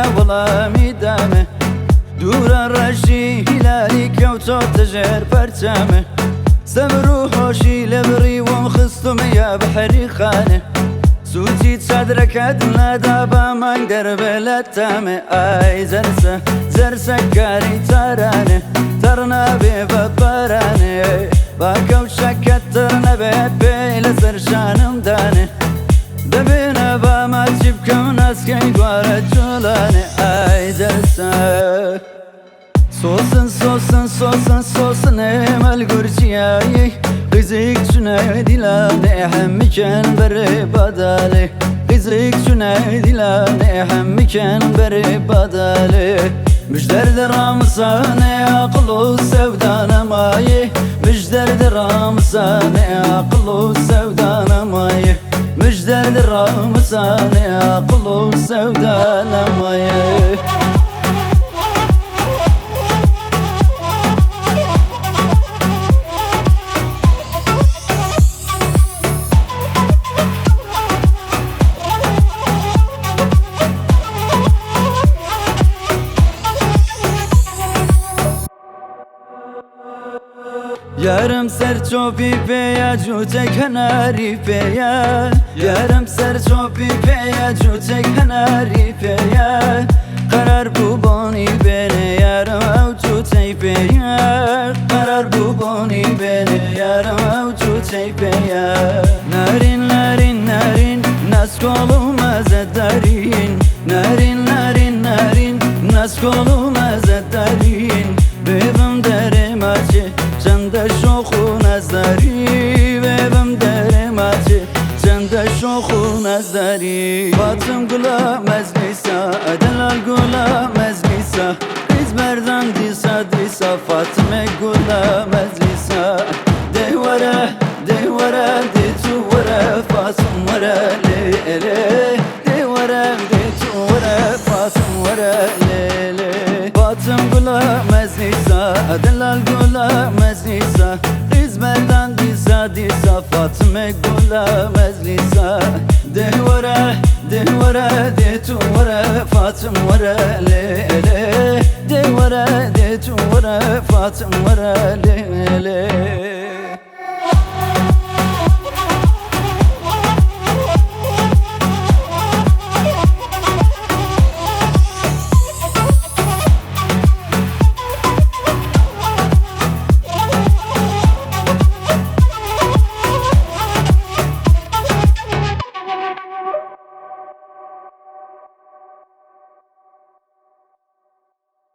نییە وەڵامی دامێ. دوورە ڕەشی هیلالی کەوتۆتە ژێر پەرچەمێ. سەبر و هۆشی لێ بڕیوم خستم یا بەحری خانێ. سوچی چادرەکەت نەدا بە مانگ دەربێ لە تامێ. ئای زەرسە زەرسە کاری تارانێ، تەڕ نابێ بە بارانێ. با کەوشەکەت تڕ نەبێ پێی لەسەر شانم دانێ. دەبێنە با ماچی بکەم ناسکەی گوارە جۆلانێ. ئای زەرسە سۆسن سۆسن سۆسن سۆسن ئێمەل گورجیایی. قیزێک چونە دیلانێ هەمیکەن بەرێ بادالێ. قیزێک چونە دیلانێ هەمیکەن بەرێ بادالێ. مژدەر ڕامسانێ عەقڵ و سەودانە مایێ. مژدەر ڕامسانێ عەقڵ و سەودانە مایێ. مژدەر ڕامسانێ عەقڵ و سەودانە مایێ. یارم سەر چۆپی پێیە جووتێک هەناری پێیە. یارم سەر چۆپی پێیە جووتێک هەناری پێیە. قەرار بوو بۆنی بێنێ یارم ئەو جووتەی پێیە. قەرار بوو بۆنی بێنێ یارم ئەو جووتەی پێیە. نارین نارین نارین ناسکۆڵ و مەزەدارین. نارین نارین نارین ناسکۆڵ و مەزەدارین. بێبم دەرێ ماچێ چەندە شۆخ و نازداری. بێبم دەرێ ماچێ چەندە شۆخ و نازداری. فاتم گوڵە مەزلیسا دەلال گوڵە مەزلیسا. قیز بەردان دیسا دیسا فاتمە گوڵە مەزلیسا. دێ وەرە دێ وەرە دێ تو وەرە فاتم وەرە لێ لێ. دێ وەرە دێ تو وەرە فاتم وەرە لێ لێ. فاتم گوڵە مەزلیسا دەلال گوڵە مەزلیسا. قیز بەردان دیسا دیسا فاتمە گوڵە مەزلیسا. دێ وەرە دێ وەرە دێ تو وەرە فاتم وەرە لێ لێ. دێ وەرە دێ تو وەرە فاتم وەرە لێ لێ.